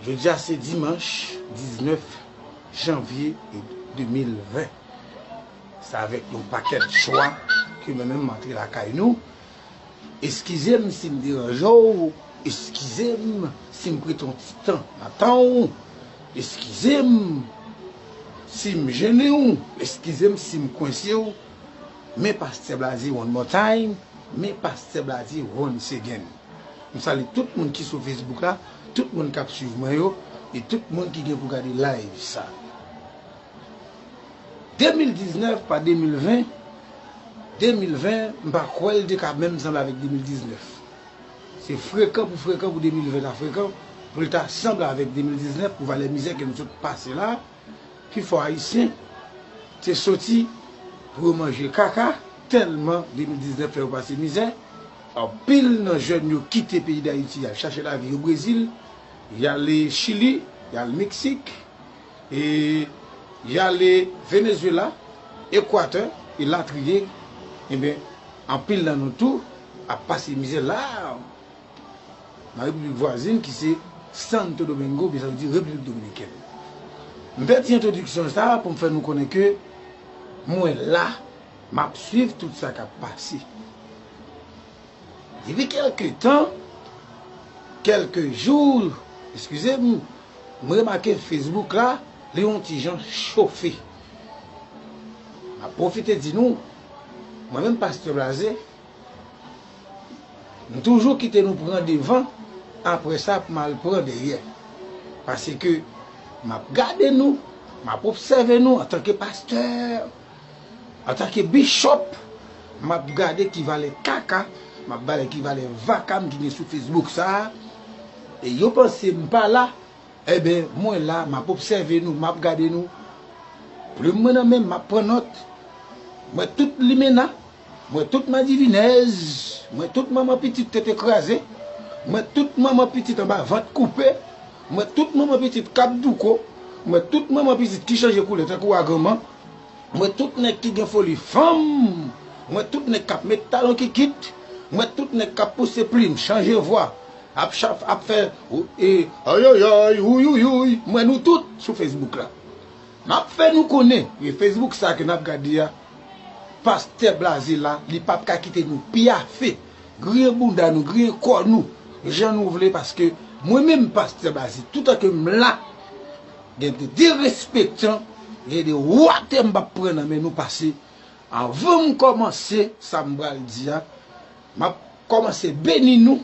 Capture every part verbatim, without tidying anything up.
Jodi a se dimanch diznèf janvye de mil ven. Se avèk yon pakèt jwa ke mwen menm m antre lakay nou. Eskize m si m deranje w, eskize m si m prete yon ti tan nan tan w, eskize m si m jennen w, eskize m si m kwense w, men Pastè Blaze one more time, men Pastè Blaze once again. M salye tout moun ki sou Facebook la, tout moun k ap swiv mwen yo, e tout moun ki gen pou gade live sa. De mil diznèf pa de mil ven, de mil ven, m pa kwè l te ka menm sanble avèk de mil diznèf. Se frekan pou frekan pou de mil ven ta frekan, pou l ta sanble avèk de mil diznèf, pou valè mizè ke nou sot pase la, pifò Ayisyen te soti pou yo manje kaka, tèlman de mil diznèf fè yo pase mizè. Anpil nan jèn yo kite peyi Dayiti, y al chache lavi yo Brezil, y ale Chili, y al Meksik, e y ale Venezuela, Ekwatè, elatriye. Ebyen, anpil nan nou tou ap pase mizè la nan repiblik vwazin ki se Santo Domingo, oubyen sa vle di Repiblik Dominikèn. M fè ti entwodiksyon sa a pou m fè nou konnen ke mwen la, m ap swiv tout sa k ap pase. Depi kèlke tan, kèlke jou, eskize m, m remake Facebook la, li yon ti jan chofe. M ap pwofite di nou, mwen menm Pastè Blaze, m toujou kite nou pran devan, apre sa pou m al pran dèyè. Paske m ap gade nou, m ap obsève nou antanke pastè, antanke bishop, m ap gade ki valè kaka, m ap gade ki valè vakam ki gen sou Facebook sa a. E yo panse m pa la, Ebyen, mwen la, m ap obsève nou, m ap gade nou. Plim mwen nan men m, m ap pran nòt. Mwen tout limena, mwen tout madivinèz, mwen tout manman pitit tete kraze, mwen tout manman pitit anba vant koupe, mwen tout manman pitit k ap douko, mwen tout manman pitit ki chanje koulè tankou agranman, mwen tout nèg ki gen foli fanm, mwen tout nèg k ap met talon kikit, mwen tout nèg k ap pouse plim, chanje vwa, ap chaf, ap fè e ayayay, ouyouyouy, mwen nou tout sou Facebook la. M ap fè nou konnen, e Facebook sa ke n ap gade a, Pastè Blaze la, li p ap ka kite nou pyafe, griyen bounda nou, griyen kò nou, jan nou vle, paske mwen menm Pastè Blaze, toutan ke m la, gen de derespektan, gen de watè m p ap pran nan men nou pase. Anvan m kòmanse sa m pral di a, m ap kòmanse beni nou,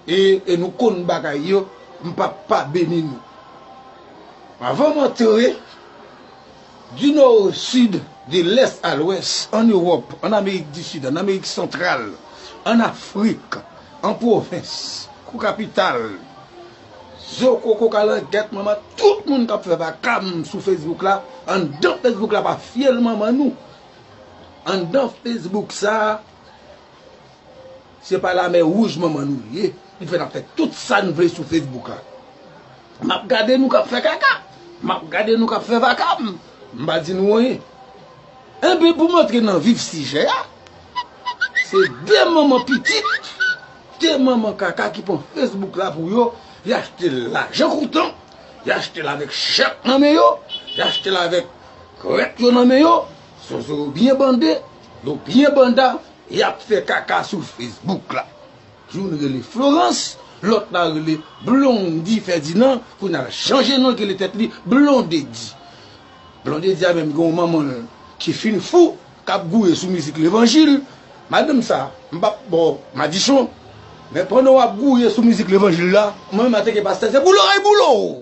e, e nou konn bagay yo, m p ap pa beni nou. Anvan m antre, du nord au sud, de l'est à l'ouest, an Ewòp, an Amerik di Sid, an Amerik Santral, an Afrik, an pwovens, kou kapital, zo koko kalangèt manman tout moun k ap fè vakam sou Facebook la, anndan Facebook la pa fyèl manman nou. Anndan Facebook sa, se pa lamè wouj manman nou ye, ki fè n ap fè tout sa n vle sou Facebook la. M ap gade nou k ap fè kaka, m ap gade nou k ap fè vakam, m pa di nou anyen. Enben, pou m antre nan vif sijè a, se de manman pitit, de manman kaka ki pran Facebook la pou yo, y achte l lajan kontan, y achte l avèk chèk nan men yo, y achte l avèk krèk yo nan men yo, zozo yo byen bande, yo byen banda, y ap fè kaka sou Facebook la. Youn rele Florence, lòt la rele Blondy Ferdinand, kounye a l chanje non, l rele tèt li Blondedy. Blondedy a menm gen yon manman l ki fin fou, k ap gouye sou mizik levanjil. Madanm sa, m p ap ba w madichon, men pandan w ap gouye sou mizik levanjil la, mwen menm antanke pastè, se boule w ray boule w.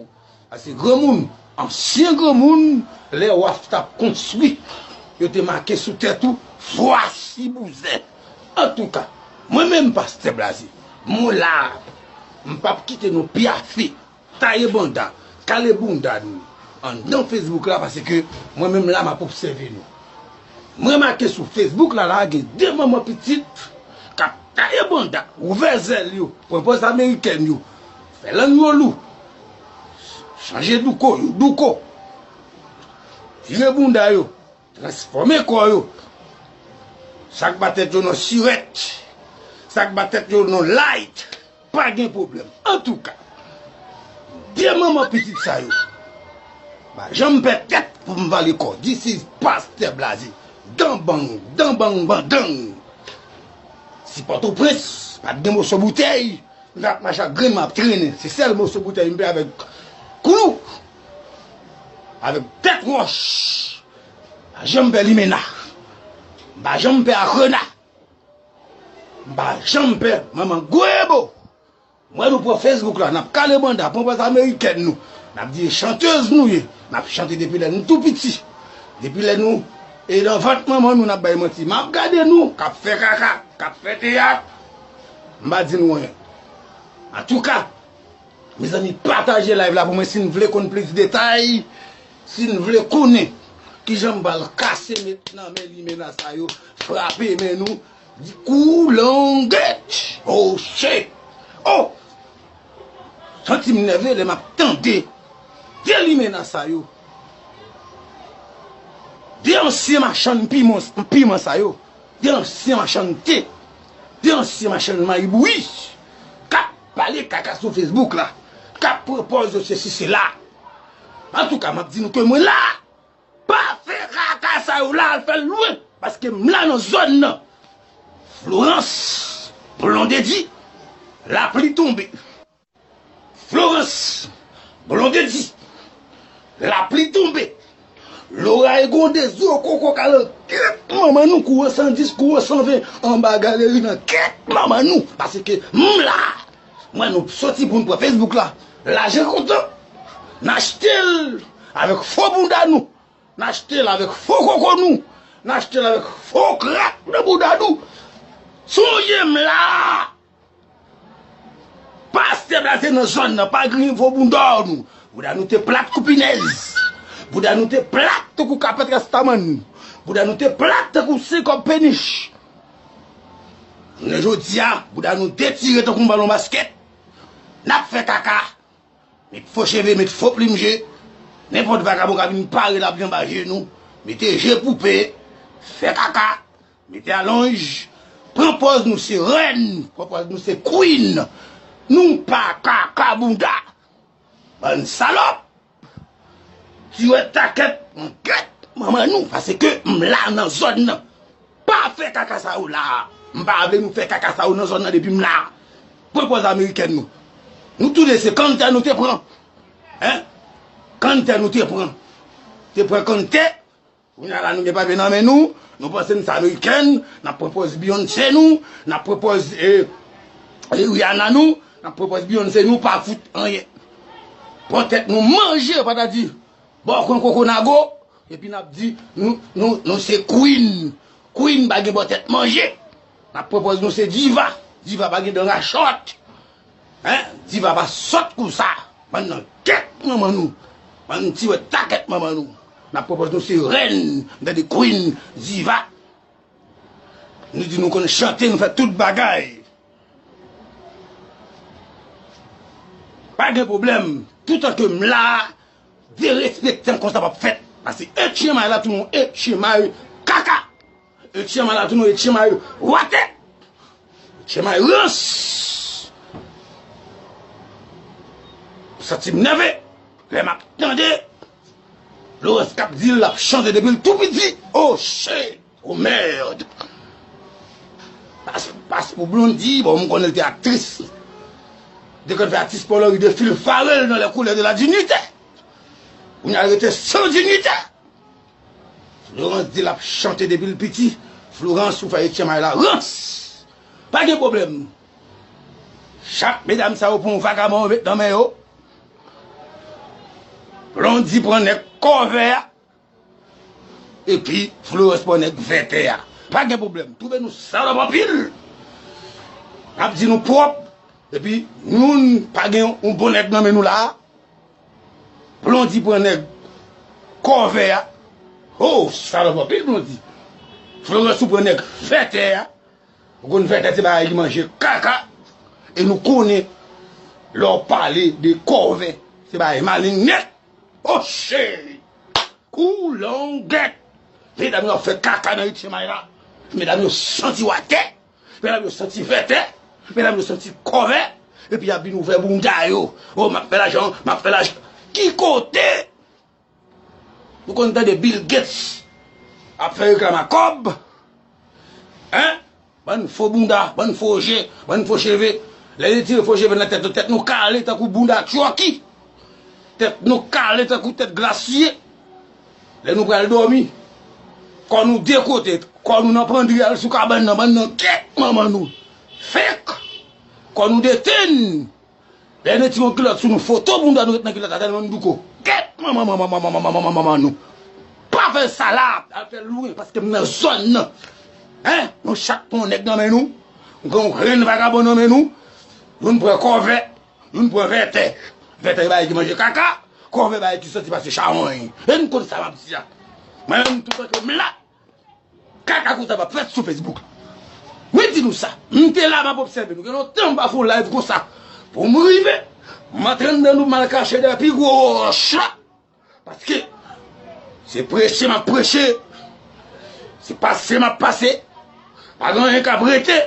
Paske granmoun, ansyen granmoun, lè waf t ap konstwi, yo te make sou tèt ou, vwasi bouzen. Antouka, mwen menm Pastè Blaze, mwen la, m p ap kite nou pyafe, taye banda, kale bounda nou anndan Facebook la, paske mwen menm la, m ap obsève nou. M remake sou Facebook la, la, gen de manman pitit k ap taye banda, ouvè zèl yo, pran pòz amerikèn yo, fè lang yo lou, chanje douko yo, douko, vire bounda yo, transfòme kò yo, sa k ba tèt yo nan sirèt, sa k ba tèt yo nan light, pa gen pwoblèm. Antouka, De manman pitit sa yo. M pa janm pè tèt pou m vale kò. This is Pastè Blaze. Dan bang, dan bang, bandang. Si Pòtoprens pa t gen moso boutèy, m t ap mache ak grenn mwen ap trennen. Se sèl moso boutèy m pè avèk koulou. Avèk tèt wòch. M pa janm pè limena. M pa janm pè akrena. M pa janm pè manman gwebo. M wè nou pran Facebook la, n ap kale banda, pran pòz amerikèn nou. N ap di e chantèz nou ye. N ap chante depi lè nou tou piti. Depi lè nou e nan vant manman nou, n ap bay manti. M ap gade nou k ap fè kaka, k ap fè teyat. M pa di nou anyen. Antouka, mezanmi, pataje live la pou mwen si n vle konn plis detay, si n vle konnen kijan m pral kase met nan men limena sa yo, frape men nou, di koulangèt. Oh shit! Oh! Santi m nève lè m ap tande de limena sa yo. De ansyen machann piman, piman sa yo. De ansyen machann te. De ansyen machann mayi bouyi. K ap pale kaka sou Facebook la. K ap pran pòz yo sesi sela. Antouka, m ap di nou ke mwen la. Pa fè kaka sa yo la al fè l lwen, paske m la nan zòn nan. Florence, Blondedy, lapli tonbe. Florence, Blondedy, lapli tonbe. Lora e gonde zo koko kalan kèt manman nou kou an san dis, kou an san ven, anba galeri nan kèt manman nou, paske m la. Mwen nou soti pou n pran Facebook la. Lajan kontan. N achte l avèk fo bounda nou. N achte l avèk fo koko nou. N achte l avèk fo krak nan bouda nou. Sonje m la. Pastè Blaze nan zòn nan, pa griyen fo bounda nou. Bouda nou te plat kou pinèz. Bouda nou te plat tankou kapèt rastamann. Bouda nou te plat tankou senkòb penich. Jounen jodi a, bouda nou detire tankou yon balon baskèt. N ap fè kaka. Met fo cheve, met fo plim je. Nenpòt vagabon ka vin pare l ap vin anba je nou. Mete je poupe. Fè kaka. Mete alonj. Pran pòz nou se rèn. Pran pòz nou se queen. Nou pa kaka bounda. Bann salòp. Ti wè takèt, mwen gèt manman nou, paske m la nan zòn nan. Pa fè kaka sa yo la. M pa vle nou fè kaka sa yo nan zòn nan depi m la. Pran pòz amerikèn nou. Nou tou de se kanntè nou te pran. Hein? Kanntè nou te pran. Te pran kanntè. Kounye a la nou gen papye nan men nou. Nou panse n se amerikèn. N ap pran pòz Beyoncé nou. N ap pran pòz eh, eh, Rihanna nou. N ap pran pòz Beyoncé nou. Pa fout anyen. Pran tèt nou manje, pa ta di. Bò kwen koko nago, epi n ap di nou, nou, nou se queen. Queen pa gen bò tèt manje. N ap pran pòz nou se diva. Diva pa gen dan rachòt. Hein? Diva pa sòt kou sa. Bann nan kèt manman nou. Bann ti wè takèt manman nou. N ap pran pòz nou se rèn. M tande queen, diva. Nou di nou konn chante, nou fè tout bagay. Pa gen pwoblèm. Toutan ke m la, derespektan konsa p ap fèt. Paske Etchenmay la tounen yon Etchenmay kaka. Etchenmay la tounen yon Etchenmay watè. Etchenmay rans. M santi m nève. Lè m ap tande Lawrence k ap di l ap chante depi l tou piti. Oh shit! Oh merde! Pas, pas pou Blondy, bon, m konnen l te aktris. Te konn fè atis pou Lori de fil farel dans les couleurs de la dignité. Kounye a l rete san dignité. Florence di l ap chante depi l piti. Florence, ou fè Etchenmay la rans. Pa gen pwoblèm. Chak medam sa yo pran yon vagabon yo met nan men yo. Blondy pran nèg kòvè a. Epi Florence pran nèg vètè a. Pa gen pwoblèm. Twouve nou salòp anpil. N ap di nou pwòp. Epi nou pa gen yon bon nèg nan men nou la a. Blondy pran nèg kòvè a. Oh, salòp anpil Blondy. Florence ou pran nèg vètè a. Ou konn vètè se bagay ki manje kaka. E nou konnen lè w pale de kòvè, se bagay maleng nèt. Oh, cheri! Koulangèt! Medam yo ap fè kaka nan Etchenmay la. Medam yo santi watè. Medam yo santi vètè. Medam yo santi kòvè. Epi y ap vin ouvè bounda yo. Oh, m ap fè lajan, m ap fè lajan. Ki kote? Nou konn tande Bill Gates ap fè reklame a kòb? Hein? Bann fo bounda, bann fo je, bann fo cheve. Lè yo tire fo cheve nan tèt nou, tèt nou kale tankou bounda Chucky. Tèt nou kale tankou tèt glasye. Lè nou pral dòmi, kò nou de kote, kò nou nan pandri al sou kabann nan, bann nan kèt manman nou. Fèk! Kò nou detenn. Lè nou tire yon kilòt sou nou, foto bounda nou ret nan kilòt la, tèlman n douko. Kèt manman, manman, manman, manman, manman, manman nou. Pa fè sa la, al fè l lwen, paske m nan zòn nan. Hein? Nou chak pran yon nèg nan men nou. Nou gen yon grenn vagabon nan men nou. Youn pran kòvè, youn pran vètè. Vètè bay ki manje kaka, kòvè bay ki santi pase chawony. E n konn sa m ap di a. Mwen menm, toutan ke m la, kaka konsa p ap fèt sou Facebook. Mwen di nou sa. M te la, m ap obsève nou. Gen lontan m pa fè yon live konsa. Pou m rive, m antre anndan nou, m al kache dèyè pi gwo wòch la. Paske se preche m ap preche. Se pase m ap pase. Pa gen anyen k ap rete.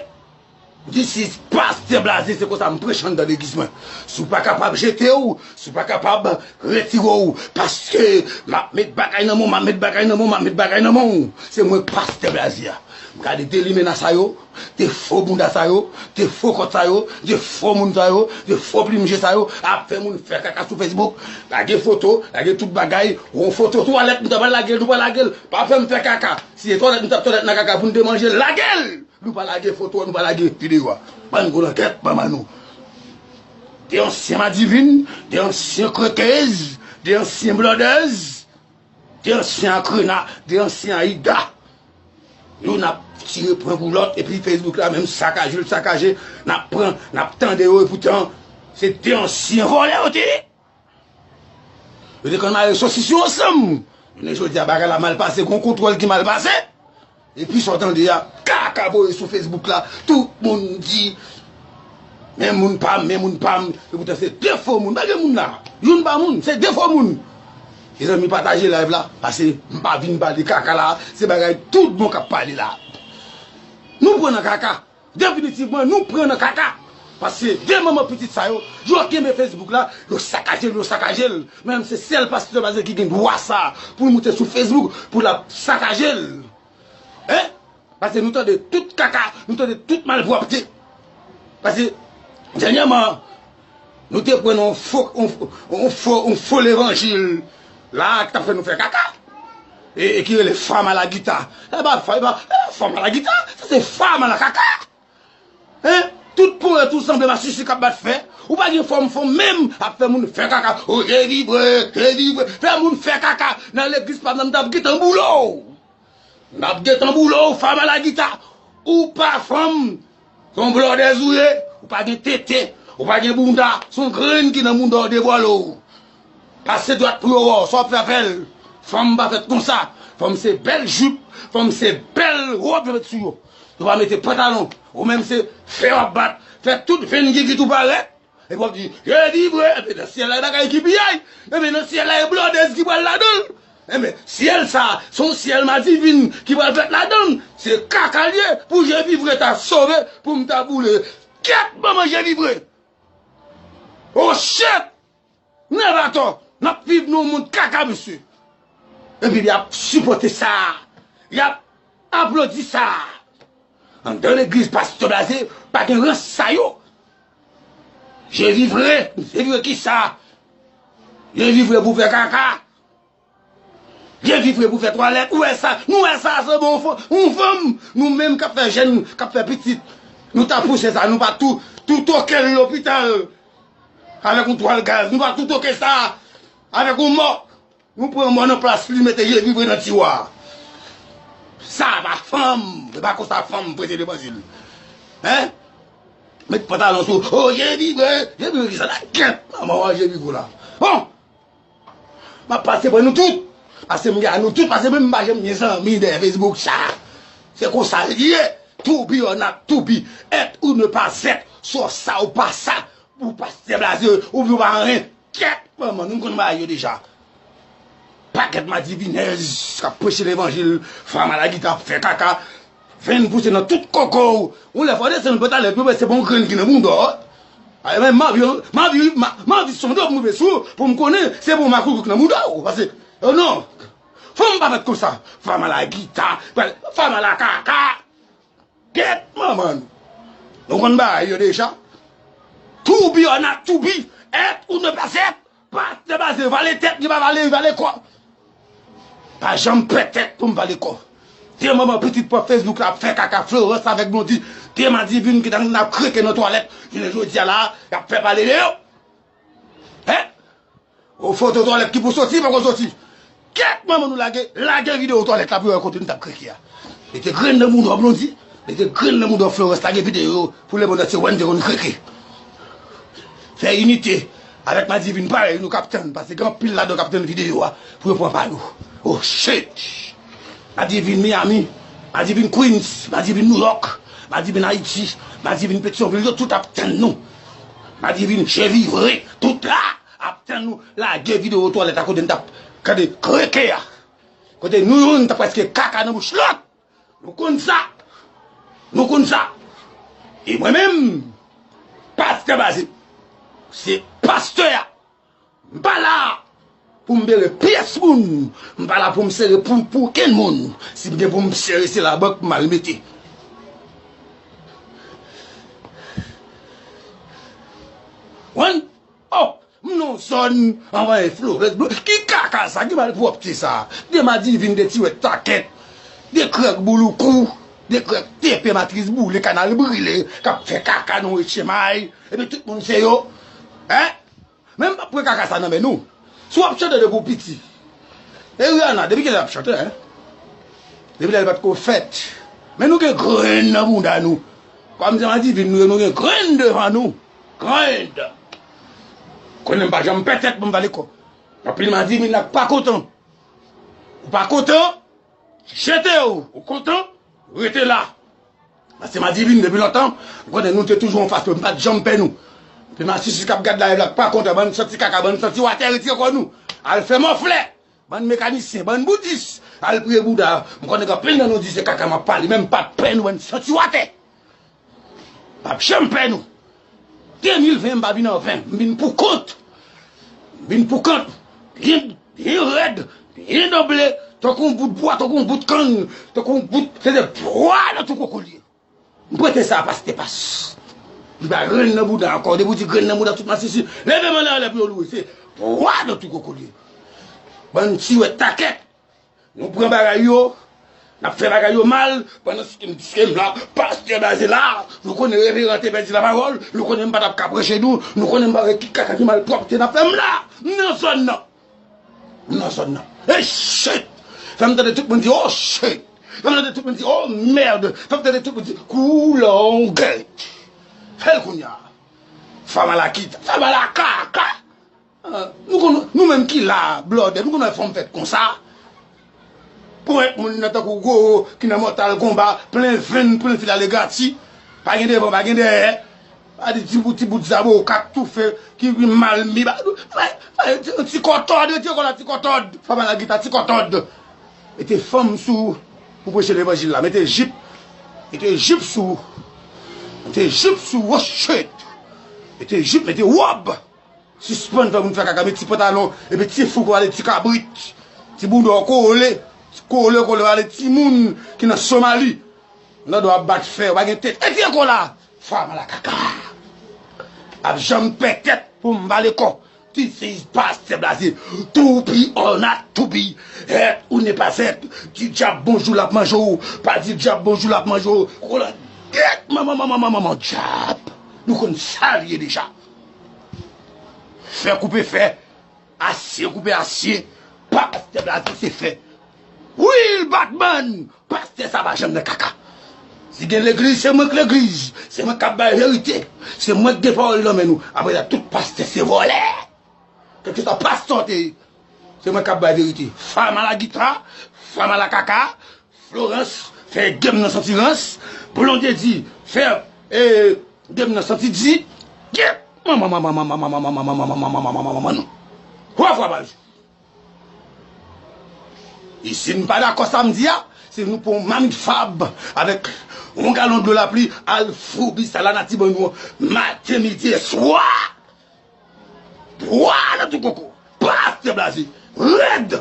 This is Pastè Blaze, se konsa m preche anndan legliz mwen. Si w pa kapab jete w, si w pa kapab retire w, paske m ap met bagay nan men w, m ap met bagay nan men w, m ap met bagay nan men w. Se mwen Pastè Blaze a. M gade de limena sa yo, de fo bounda sa yo, de fo kòt sa yo, de fo moun sa yo, de fo plim je sa yo, ap fè moun fè kaka sou Facebook, lage foto, lage tout bagay, yon foto twalèt, nou ta pral lage l, nou pa lage l, pa fè m fè kaka. Si se twalèt, nou t ap twalèt nan kaka pou n te manje l, lage l! Nou pa lage foto, nou pa lage videyo a. Bann gwo langèt manman nou. De ansyen madivin, de ansyen krekez, de ansyen blòdèz, de ansyen akrena, de ansyen ayida. Youn ap tire pran pou lòt, epi Facebook la menm sakaje l sakaje, n ap pran, n ap tande yo, epoutan se de ansyen vòlè yo te ye. Yo te konn mare sosis yo ansanm. Jounen jodi a, bagay la mal pase, gon kontwòl ki mal pase. Epi sa w tande a, kaka voye sou Facebook la, tout moun di, men moun pa m, men moun pa m. Epoutan se de fo moun, pa gen moun la. Youn pa moun, se de fo moun. Mezanmi, pataje live la, paske m pa vin pale kaka la, se bagay tout bon k ap pale la. Nou pran nan kaka. Definitivman, nou pran nan kaka. Paske de manman pitit sa yo, yo kenbe Facebook la, yo sakaje l, yo sakaje l. Menm se sèl Pastè Blaze ki gen dwa sa pou l moute sou Facebook pou l ap sakaje l. Hein? Paske nou tande tout kaka, nou tande tout malpwòpte. Paske dènyèman, nou te pran yon fo, yon, yon fo, yon fo levanjil la ki t ap fè nou fè kaka. E, e ki rele Fama la gita. E pa, e pa, e Fama la gita, sa se Fama la kaka. Hein? Tout ponyèt ou sanble masisi k ap bat fè. Ou pa gen fòm, fòm menm ap fè moun fè kaka. O, je vibre, je vibre. Fè moun fè kaka nan legliz pa m nan, m t ap gentan boule w. M t ap gentan boule w, Fama la gita. Ou pa fanm. Se yon blòdèz ou ye. Ou pa gen tete. Ou pa gen bounda. Se yon grenn ki nan bounda w devwale w. Pase dwat pou yo wè w, sa w ap fè fè l. Fanm pa fèt konsa. Fanm se bèl jip, fanm se bèl wòb yo met sou yo. Yo pa mete pantalon. Ou menm se fè w ap bat, fè tout venn gigit ou parèt. Epi w ap di, je vibre, enben nan syèl la e bagay ki piyay. Enben nan syèl la e blòdèz ki pral ladan l. Enben syèl sa, se yon syèl madivin ki pral fèt ladan l. Se kaka l ye pou je vibre ta sove, pou m ta boule. Kèt manman je vibre. Oh shit! Nèvatò, n ap viv nan yon mond kaka, mesye. Epi y ap sipòte sa. Y ap aplodi sa. Anndan legliz Pastè Blaze, pa gen rans sa yo. Je vibre, je vibre kisa? Je vibre pou fè kaka. Je vibre pou fè twalèt. Ou wè sa? Nou wè sa, se bon, yon fanm. Nou menm k ap fè jèn, k ap fè pitit. Nou ta pouse sa, nou pa tou, tou toke l lopital. Avèk yon twal gaz. Nou pa tou toke sa. Avèk yon mò. Nou pran mò nan plas li, mete je vibre nan tiwa. Sa pa fanm. E pa konsa fanm prete levanjil. Hein? Met pantalon sou. Oh, je vibre. Je vibre kisa? Nan kèt manman w a je vibre la. Bon! M ap pase pran nou tout. Pase m gen a nou tout. Pase menm m pa janm gen zanmi dèyè Facebook sa. Se konsa l ye. To be or not to be. Être ou ne pas être. Sa w sa ou pa sa. Ou Pastè Blaze, ou pa anyen. Kèt manman, nou konn bagay yo deja. Pakèt madivinèz k ap preche levanjil, Fama la gita ap fè kaka. Venn pouse nan tout koko w. Yon lè fò w desann pantalèt, pou w wè se pa yon grenn ki nan bounda w. Ay, men m anvi, m anvi, m anvi sonde w pou m rive sou, pou m konnen, se pou m makout nan mouda w, paske, oh non, fò m pa fèt konsa, fama la gita, fama la kaka. Kèt manman nou. Nou konn bagay yo deja. To be or not to be, être ou ne pas être. Pastè Baze, vale tèt, li pa vale, li vale kò. Pa janm pè tèt pou m vale kò. Te manman pitit pwòp Facebook la ap fè kaka Florence avèk Blondy. Te Madivine ki t ap kreke nan twalèt. Jounen jodi a la, y ap fè pale de yo. Hein? O foto twalèt ki pou soti, poko soti. Kèt manman nou lage, lage videyo twalèt la pou yo wè kote nou t ap kreke a. Mete grenn nan mouda w Blondy, mete grenn nan mouda w Florence, lage videyo yo pou lemonn antye wè n te konn kreke. Fè inite avèk Madivine parèy nou k ap tann, paske gen anpil ladan yo k ap tann videyo a pou yo pran pa yo. Oh shit! Madivine Miami, Madivine Queens, Madivine New York, Madivine Ayiti, Madivine Petyonvil, yo tout ap tann nou. Madivine Chevivre, tout la ap tann nou lage videyo twalèt a kote n t ap gade kreke a. Kote nou youn t ap prèske kaka nan bouch lòt. Nou konn sa. Nou konn sa. E mwen menm, pastè Baze, se pastè a. M pa la pou m bere pyès moun. M pa la pou m sere pou, pou okenn moun. Si m gen pou m sere, se labank m al mete. Wan? Oh, m nan zòn anvaye Florence Blo. Ki kaka sa? Ki malpwòpte sa? De Madivine, de Tiwèt Takèt, de Krèk Bouloukou, de Krèk Tepe, Matris Boule, Kanal Brile, k ap fè kaka nan Etchemay. Epi tout moun se yo. Hein? Men m p ap pran kaka sa nan men nou. Si w ap chante depi w piti. E Rihanna, depi kilè l ap chante, hein? Depi lè l pa t ko fèt. Men nou gen grenn nan bounda nou. Kòm se Madivine nou ye, nou gen grenn devan nou. Grenn. Konnen m pa janm pè tèt pou m vale kò. Anpil Madivine la k pa kontan. Ou pa kontan? Jete w. Ou kontan? Rete la. Paske Madivine depi lontan, m konnen nou te toujou anfas mwen, m pa t janm pè nou. Epi masisi k ap gad live la k pa kontan, bann santi kaka, bann santi watè, retire kò nou. Al fè mòflè. Bann mekanisyen, bann boudis, al priye Bouda. M konnen gen anpil nan nou di se kaka m ap pale, men m pa pè nou, bann santi watè. M p ap janm pè nou. De mil ven, m pa vin an ven, m vin pou kont. M vin pou kont. Byen, byen rèd, byen danble, tankou yon bout bwa, tankou yon bout kann, tankou yon bout, se de bwa nan tou koko l ye. M prete sa a pastè Pas. Li pa grenn nan bouda ankò. Depi w di grenn nan bouda, tout masisi leve men w anlè pou yo loure. Se bwa nan tou koko l ye. Bann Tiwèt Takèt. Nou pran bagay yo, n ap fè bagay yo mal, pandan se m diske m la, pastè Baze la, nou konnen reveran te pèdi lapawòl, nou konnen m pa t ap ka preche nou, nou konnen m pa wè ki kaka ki malpwòpte n ap fè m la, m nan zòn nan. M nan zòn nan. E shit! Fè m tande tout moun di, oh shit! Fè m tande tout moun di, oh merde! Fè m tande tout moun di, koulongèt! Fè l kounye a. Fama la kita, fama la kaka! Ah, nou konn, nou menm ki la, blòdè, nou konn wè fanm fèt konsa. Pou èk moun nan tankou gwo ki nan Mòtal Konba, plen venn, plen fil ale grati. Pa gen devan, pa gen dèyè. Pa di ti bout, ti bout zaboka k toufe, ki mal mi ba. Ti kòtòd, ti kòtòd, ti kòtòd. Fama la gita, ti kòtòd. Mete fanm sou, pou preche levanjil la. Mete jip, mete jip sou. Mete jip sou, oh shit. Mete jip, mete wòb. Sispann fè moun fè kaka, met ti pantalon, epi ti fou k pale ti kabrit. Ti bouda w kole, kole, kole, pale timoun ki nan Somali. Nan do ap bat fè, w pa gen tèt. Epi ankò la, fama la kaka. Ap janm pè tèt pou m vale kò. This is Pastè Blaze. To be or not to be. Être ou ne pas être. Di dyab bonjou l ap manje w. Pa di dyab bonjou l ap manje w. Kola. Gèt manman, manman, manman, manman dyab. Nou konn sa l ye deja. Fè koupe fè, asye koupe asye, pastè Blaze se fè. Will Batman, pastè sa pa janm nan kaka. Si gen legliz, se mwen k legliz, se mwen k ap bay verite, se mwen k gen pawòl nan men nou. Apre sa, tout pastè se vòlè. Kèlkeswa pastè w te ye, se mwen k ap bay verite. Fama la gita, fama la kaka, Florence fè game nan santi rans. Blondedy fè game nan santi di. Get manman manman manman manman manman manman manman manman manman manman manman nou. Twa fwa pa jou. E si n pa dakò sa m di a, se nou pran yon mamit fab avèk yon galon dlo lapli, al foubi sa lanati ban nou an maten, midi e swa. Bwa nan tou koko. Pastè blaze. Rèd.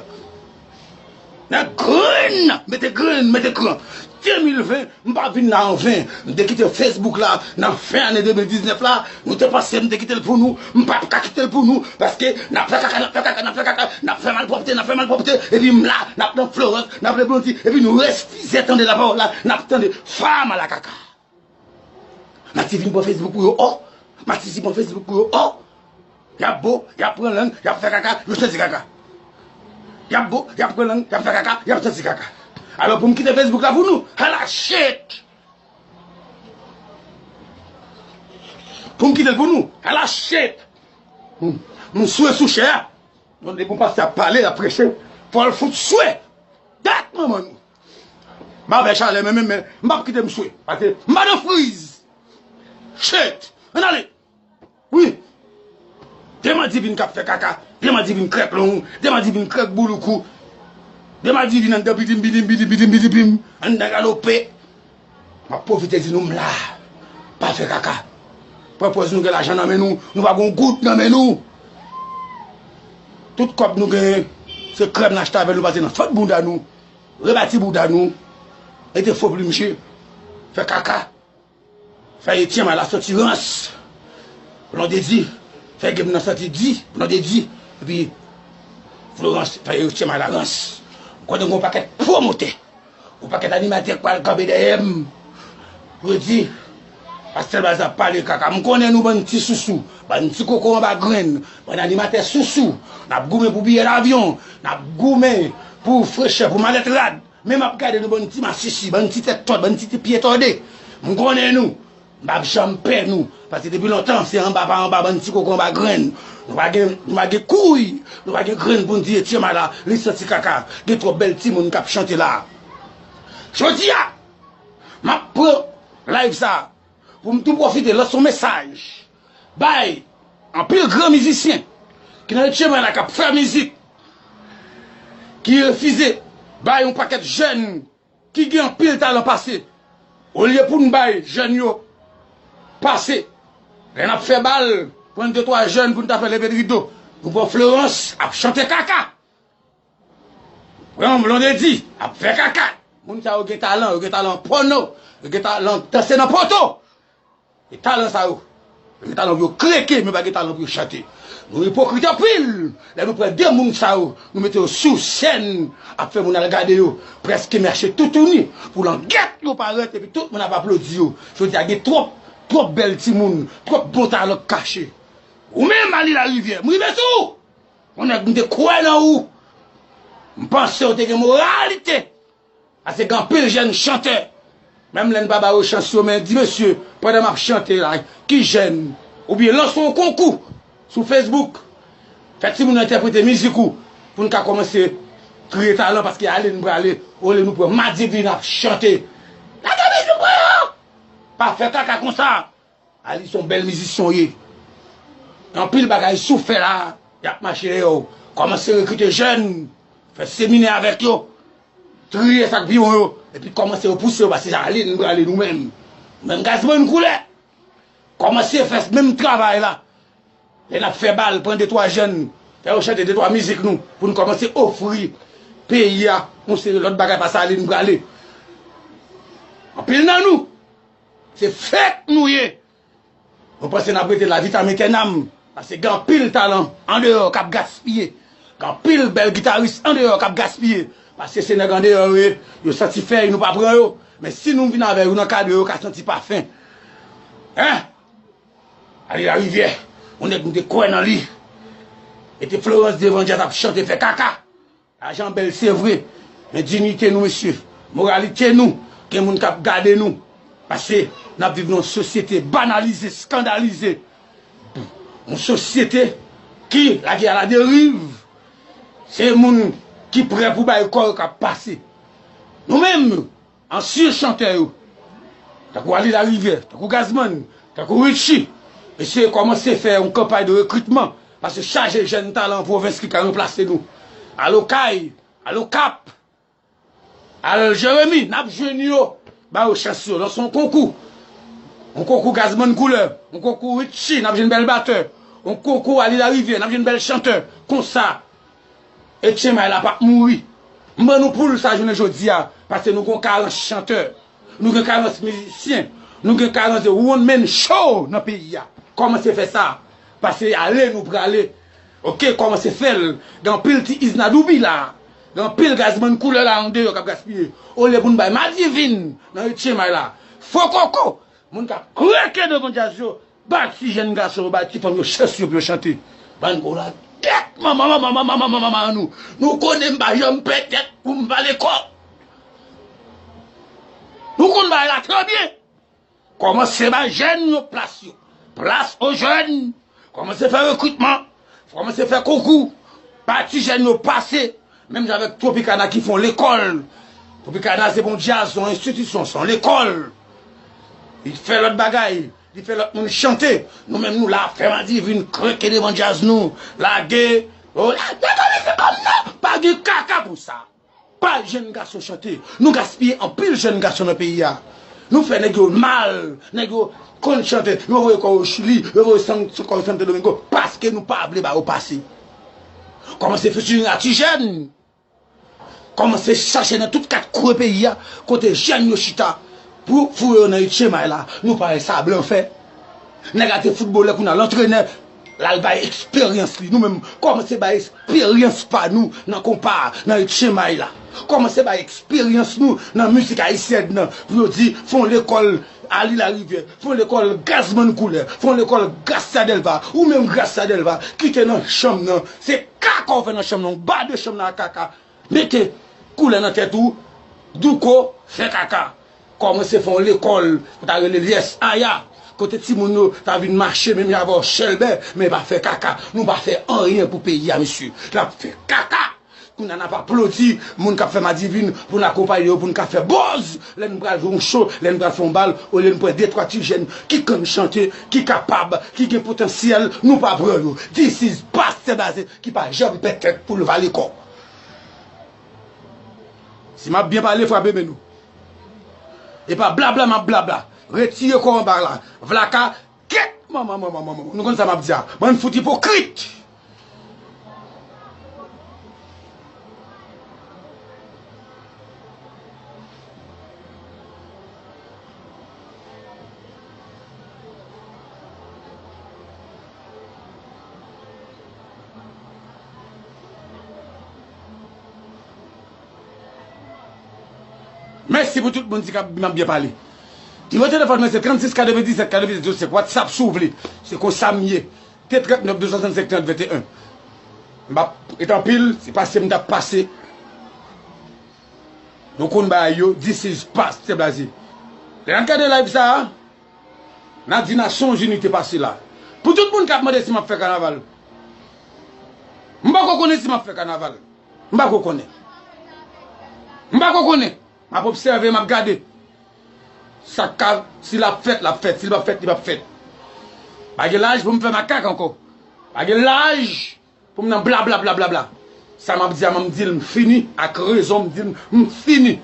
Nan grenn. Mete grenn, mete kran. De mil ven, m pa vin la an ven. M te kite Facebook la nan fen ane de mil diznèf la. Nou te panse m te kite l pou nou. M p ap ka kite l pou nou. Paske n ap fè kaka, n ap fè kaka, n ap fè kaka, n ap fè malpwòpte, n ap fè malpwòpte. Epi m la, n ap nan Florence, n ap nan Blondy. Epi nou refize tande lapawòl la. N ap tande fama la kaka. Matizi pran Facebook pou yo, o! Matizi pran Facebook pou yo, o! Y ap bo, y ap pran lang, y ap fè kaka, yo santi kaka. Y ap bo, y ap pran lang, y ap fè kaka, y ap santi kaka. Alò pou m kite Facebook la pou nou, ala shit! Pou m kite l pou nou, ala shit! M, m swe sou chè a. Donk depi yon pastè ap pale, ap preche, fò l fout swe. Dat manman nou. M ap fè chalè men, men, men, m p ap kite m swe. Paske m pa nan friz. Shit! Ann ale! Wi! De madivin k ap fè kaka, de madivin krèk long, de madivin krèk bouloukou, de madivin anndan bidim, bidim, bidim, bidim, bidim, bidim, anndan galope. M ap pwofite di nou m la. Pa fè kaka. Pran pòz nou gen lajan nan men nou, nou pa gen yon goud nan men nou. Tout kòb nou genyen, se krèm n achte avè l, nou pase nan fant bounda nou, rebati bounda nou, mete fo plim je, fè kaka, fè Etyen Mala santi rans, Blondedy, fè game nan santi di, Blondedy, epi Florence, fè Etyen Mala rans. M konnen gen yon pakèt pwomotè. Yon pakèt animatè k pral kanpe dèyè m. Yo di, Pastè Blaze ap pale kaka. M konnen nou bann ti sousou, bann ti koko anba grenn, bann animatè sousou. N ap goumen pou biyè davyon, n ap goumen pou frechè, pou malèt rad. Men m ap gade nou bann ti masisi, bann ti tèt tòd, bann ti, ti pye tòde. M konnen nou. M p ap janm pè nou. Paske depi lontan, se anba pa anba, bann ti koko anba grenn. Nou pa gen, nou pa gen kouy, nou pa gen grenn pou n di Etyen Mala, li santi kaka. Gen twòp bèl timoun k ap chante la. Jodi a, m ap pran live sa a pou m tou pwofite lanse yon mesaj bay anpil gran mizisyen ki nan Etyen Mala k ap fè mizik, ki refize bay yon pakèt jèn ki gen anpil talan pase. Olye pou n bay jèn yo pase, lè n ap fè bal, pran de twa jèn pou n ta fè leve rido, nou pran Florence ap chante kaka. Pran Blondedy ap fè kaka. Moun sa yo gen talan, yo gen talan pòno, yo gen talan danse nan poto. E talan sa yo, yo gen talan pou yo kreke, men pa gen talan pou yo chante. Nou ipokrit anpil. Lè nou pran de moun sa yo, nou mete yo sou sèn, ap fè moun al gade yo, prèske mache toutouni pou langèt yo parèt, epi tout moun ap aplodi yo. Jodi a gen twòp, twòp bèl timoun, twòp bon talan k kache. Ou menm, Ali Larivière, m rive sou ou! Yon nèg m te kwè nan ou. M panse w te gen moralite. Paske gen anpil jèn chantè, menm lè n pa ba yo chans yo, men di mesye, pandan m ap chante la, ki jèn, oubyen lanse yon konkou sou Facebook, fè timoun yo entèprete mizik ou, pou n ka kòmanse triye talan, paske ale n prale, olye nou pran madivin ap chante. Lage mizik mwen an! Pa fè kaka konsa! Ali se yon bèl mizisyen w ye. Anpil bagay si w fè la, y ap mache dèyè w. Kòmanse rekrite jèn, fè seminè avèk yo, triye sa k pi bon yo, epi kòmanse repouse yo, paske sa ale, nou prale nou menm. Menm Gazman koulè. Kòmanse fè menm travay la. Lè n ap fè bal, pran de twa jèn, fè yo chante de twa mizik nou, pou n kòmanse ofri peyi a yon seri lòt bagay, paske ale, nou prale. Anpil nan nou, se fake nou ye. Nou panse n ap rete la vitam etènam, paske gen anpil talan andeyò k ap gaspiye. Gen anpil bèl gitaris andeyò k ap gaspiye. Paske se nèg andeyò yo ye, yo santi fèy, nou pa pran yo. Men si nou vin avè yo nan kado, yo ka santi pafen. Hein? Ali Larivière, yon nèg nou te kwè nan li. Mete Florence devan djaz ap chante, fè kaka. Lajan bèl, se vre, men diyite nou, mesye, moralite nou, gen moun k ap gade nou. Paske n ap viv nan yon sosyete banalize, eskandalize. Yon sosyete ki lage aladeriv. Se moun ki prè pou bay kò yo k ap pase. Nou menm, ansyen chantè yo, tankou Ali Larivière, tankou Gazman, tankou Richie, eseye kòmanse fè yon kanpay de rekritman, paske chaje jèn talan pwovens ki ka ranplase nou. Al Okay, al Okap, Al Jeremi, n ap jwenn yo. Ba yo chans yo. Lanse yon konkou. Yon konkou Gazman Koulè. Yon konkou Richie, n ap jwenn bèl batè. Yon konkou Ali Larivyè, n ap jwenn bèl chantè. Konsa, Etchenmay la p ap mouri. M ban nou poul sa jounen jodi a, paske nou gen yon karans chantè. Nou gen karans mizisyen. Nou gen karans de one man show nan peyi a. Kòmanse fè sa. Paske ale nou prale. Oke, kòmanse fè l. Gen anpil ti Iznadoubi la. Gen anpil Gazman Koulè la andeyò k ap gaspiye. Olye pou n bay Madivin nan Etchenmay la. Fokoko! Moun k ap kreke devan djaz yo. Ba ti jèn gason yo, ba ti fanm yo chans yo pou yo chante. Bann gwo lagèt manman, manman, manman, manman, manman nou. Nou konnen m pa janm pè tèt pou m pale kò. Nou konn bagay la trè byen. Kòmanse ba jèn yo plas yo. Place aux jeunes. Kòmanse fè rekritman. Kòmanse fè konkou. Ba ti jèn yo pase. Menm jan avèk Tropicana ki fè yon lekòl. Tropicana se pa yon djaz, se yon enstitisyon, se yon lekòl. Li fè lòt bagay. Li fè lòt moun chante. Nou menm nou la, fè Madivin kreke devan djaz nou. Lage. Oh, la, la, la, la, la, la, pa gen kaka pou sa. Pa jèn gason chante. Nou gaspiye anpil jèn gason nan peyi a. Nou fè nèg yo mal. Nèg yo konn chante. Yo voye kò yo Chili. Yo voye san, kò yo Santo Domingo. Paske nou pa vle ba yo pase. Kòmanse fè sou a ti jèn. Kòmanse chache nan tout kat kwen peyi a, kote jèn yo chita pou foure yo nan Etchenmay la. Nou pa wè sa blan fè. Nèg la te foutbolè, kounye a l antrenè, l al bay eksperyans li. Nou menm, kòmanse bay eksperyans pa nou nan konpa a, nan Etchenmay la. Kòmanse bay eksperyans nou nan mizik ayisyèn nan, pou yo di, fè yon lekòl Ali Larivyè, fè yon lekòl Gazman Koulè, fè yon lekòl Gracia Delva, ou menm Gracia Delva, ki te nan chanm nan, se kaka w fè nan chanm nan, w bade chanm nan ak kaka, mete koulè nan tèt ou, douko, fè kaka. Kòmanse fè yon lekòl, pou ta rele Lyès Aya, kote timoun yo ta vin mache menm jan avè w chèlbè, men pa fè kaka, nou pa fè anyen pou peyi a, mesye, n ap fè kaka. Kounye a n ap aplodi moun k ap fè Madivin pou n akonpaye yo, pou n ka fè buzz. Lè n pral jwe yon show, lè n pral fè yon bal, olye n pran de twa ti jèn ki konn chante, ki kapab, ki gen potansyèl, nou pa pran yo. This is Pastè Blaze ki pa janm pè tèt pou l vale kò. Si m ap byen pale, frape men nou. E pa blabla m ap blabla. Retire kò anba la. Vlaka, kèt! Manman, manman, manman, manman. Nou konn sa m ap di a. Bann fout ipokrit! Mèsi pou tout moun di k ap, m ap byen pale. Nimewo telefòn mwen se trannsis katrevendiznèf katrevendiznèf zewo senk. WhatsApp si w vle. Se konsa m ye. T trannèf de swasannsenk trant venteyen. M p ap ret anpil, se pase m t ap pase. Nou konn bagay yo, this is Pastè Blaze. Lè n ap gade live sa a, n a di Nasyonzini te pase la. Pou tout moun k ap mande si m ap fè kanaval, m poko konnen si m ap fè kanaval. M pako konnen. M pako konnen. M ap obsève, m ap gade. Sa k ka, si l ap fèt, l ap fèt. Si l p ap fèt, li p ap fèt. Pa gen laj pou m fè makak ankò. Pa gen laj pou m nan blablabla. Sa m ap di a, m di l m fini, ak rezon m di l m fini.